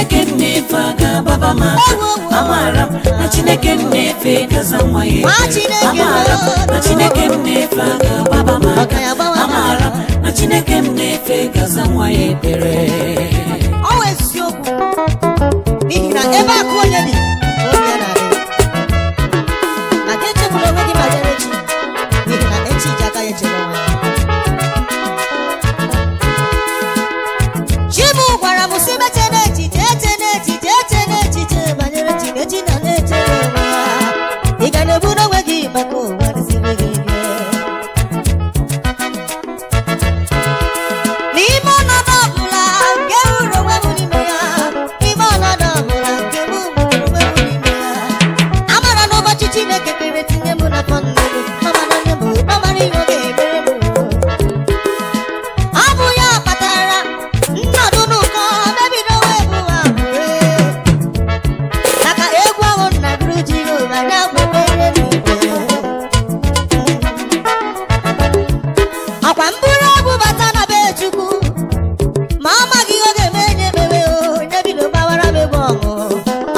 Chineke m na-efe aga-agbaba m aka. Amaara m na Chineke m na-efe gaza nwa ya Nwa ekpere. Chineke. Amaara m na Chineke m na-efe aga-agbaba m aka. Ọ ga-agbawa m aka. Amaara m na Chineke m na-efe gaza nwa ya ekpere. Ọ wụ eziokwu, n'ihi na ebe akụ onye dị, obi ya na-adị. Maka echegbula onwe gị banyere echi, n'ihi na echi ji aka ya echebe onwe ya. Chibu gwara m sị meche n'echiche, eche n'echiche, eche n'echiche banyere chi, na echi na na-echere onwe ya. Ị ga na-eburu onwe gị maka ụwa dịziri gị ike. N'ime ọnọdụ ọbụla nke hụrụ onwe m n'ime ya, n'ime ọnọdụ ọbụla nke m hụrụ onwe m n'ime ya, amara na ụbọchị Chineke kere tinye m n'afọ nne m, amara nne m, amara ihe ọ ga-emere m. Ọ bụ ya kpatara nnọdụ n'ụkọ mebido wee bụwa abụre maka egwu ahụ nna gụrụ Jehova na-agbapere m igwe. Ọkwa mbụrụ egwu bata na be Chukwu, ma amaghị ihe ọ ga-eme nye mewe o, nye bido gbawara m egwu ọṅụ.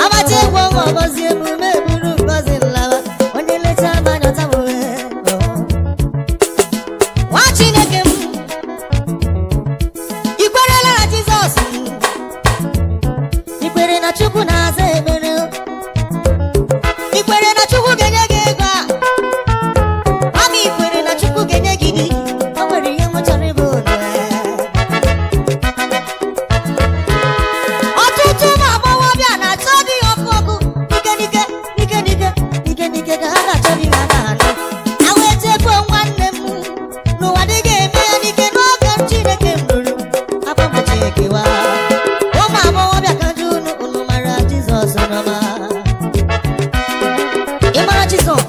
Agbata egwu ọṅụ ọgọzie m, me buru ngọzi nlawa, onye leta m anya ọta m wee. Nwa Chineke m, i kwerela na Jizọs? I kwere na Chukwu na-aza ekpere? I kwere na Chukwu ga-enye gị ego a? Mama, i kwere na Chukwu ga-enye gị di? O nwere ihe m chọrọ ịbụ ụlọ. Ọtụtụ ụmụ agbọghọbịa na-achọ di ọkụ ọkụ, n'ike n'ike, n'ike n'ike, n'ike n'ike ka ha na-achọ di ha na-anụ. Ha wee chefuo, nwanne m, n'ụwa adịghị eme ya n'ike. N'oge Chineke m ruru agbamụchi ekewa. Ụmụ agbọghọbịa, ka njụ unu, unu mara Jizọs n'ọma? Ị mara Jizọs,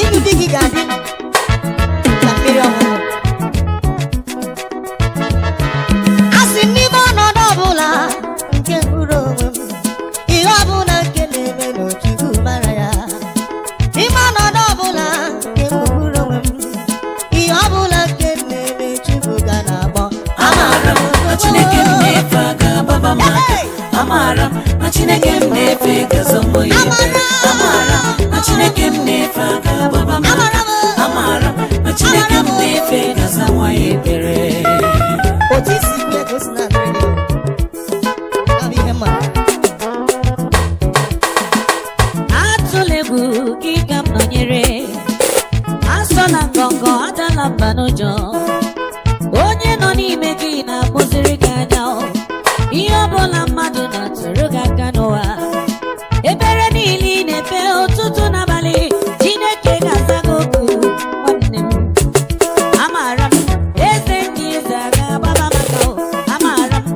ịlụ di gị ga-adị ka mmiri ọṅụṅụ. A sị m, n'ime ọnọdụ ọbụla nke mkpụrụ onwe m, ihe ọbụla nke na-eme n'Chukwu mara ya. N'ime ọnọdụ ọbụla nke mkpụrụ onwe m, ihe ọbụla nke na-eme, Chukwu ga na-agbọ. Amaara m na Chineke m na-efe aga-agbaba m aka. Amaara m na Chineke m na-efe gaza nwa ya ekpere. Amaara m na Chineke m na-efe aga-agbaba m aka. Amaara m na Chineke m na-efe gaza nwa ya ekpere. Otu isi kwue ka o si na-adịrị gị, ya bụ ihe mma. Atụla egwu, gị ka m nọnyere. Asọla ngọngọ, adala mba n'ụjọ. Onye nọ n'ime gị na-akpụziri gị anya o. Ihe ọbụla mmadụ na-atụrụ gị aka n'ụwa, ebere niile ị na-epe ụtụtụ n'abalị, Chineke ga-aza gị okwu, nwanne m. Amaara m eze ndị eze ga-agbaba maka o. Amaara m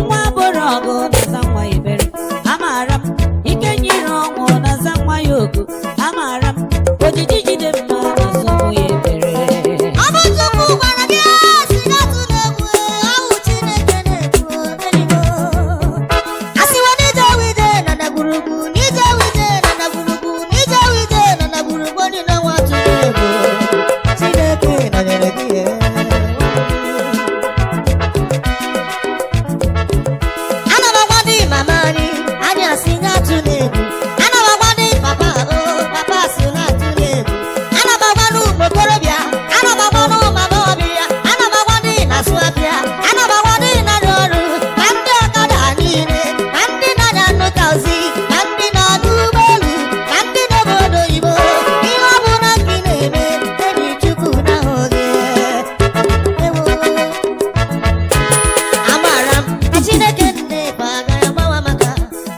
nwa agbọrọ ọgụ na-aza nwa ya ebere. Amaara m ike nyere ọnwụ na-aza nwa ya ogu. Amaara m ojiji jide mma na-aza ụmụ ya ebere. Ọ bụ Chukwu gwara gị sị na atụla egwu, ahụ Chineke na-ekwu enigbo. Asịwa n'ije wije na ndagwurugwu, n'ije wije na ndagwurugwu, n'ije wije na ndagwurugwu, onye na-enwe atụla egwu. Chineke nọnyere gị. Ana m agwa ndị mama anyị, anyị asị nye atụla egwu. Ana m agwa ndị papa, o papa sị na atụla egwu. Ana m agwa n'ụmụ okorobịa, ana m agwa n'ụmụ agbọghọbịa, ana m agwa ndị na-asụ afịa, ana m agwa ndị na-arụ ọrụ, na ndị ọkada niile, na ndị na-anya nnụta ozi, na ndị na-anụ ụgbọelu, na ndị n'obodo oyibo. Ihe ọ bụla nke ị na-eme, enyi, Chukwu na-ahụ gị. Ewo. Amara m na Chineke nne-efe agaghị agbawa maka.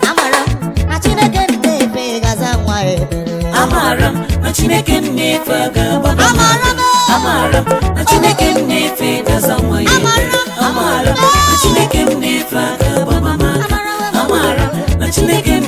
Amara m na Chineke nne-efe gaza nwa ebere. Amaara m na Chineke m na-efe aga-agbaba m Amaara aka. m. Amaara m na Chineke m na-efe gaza nwa ya ekpere. Amaara m na Chineke m na-efe aga-agbaba m aka. Amaara m na Chineke m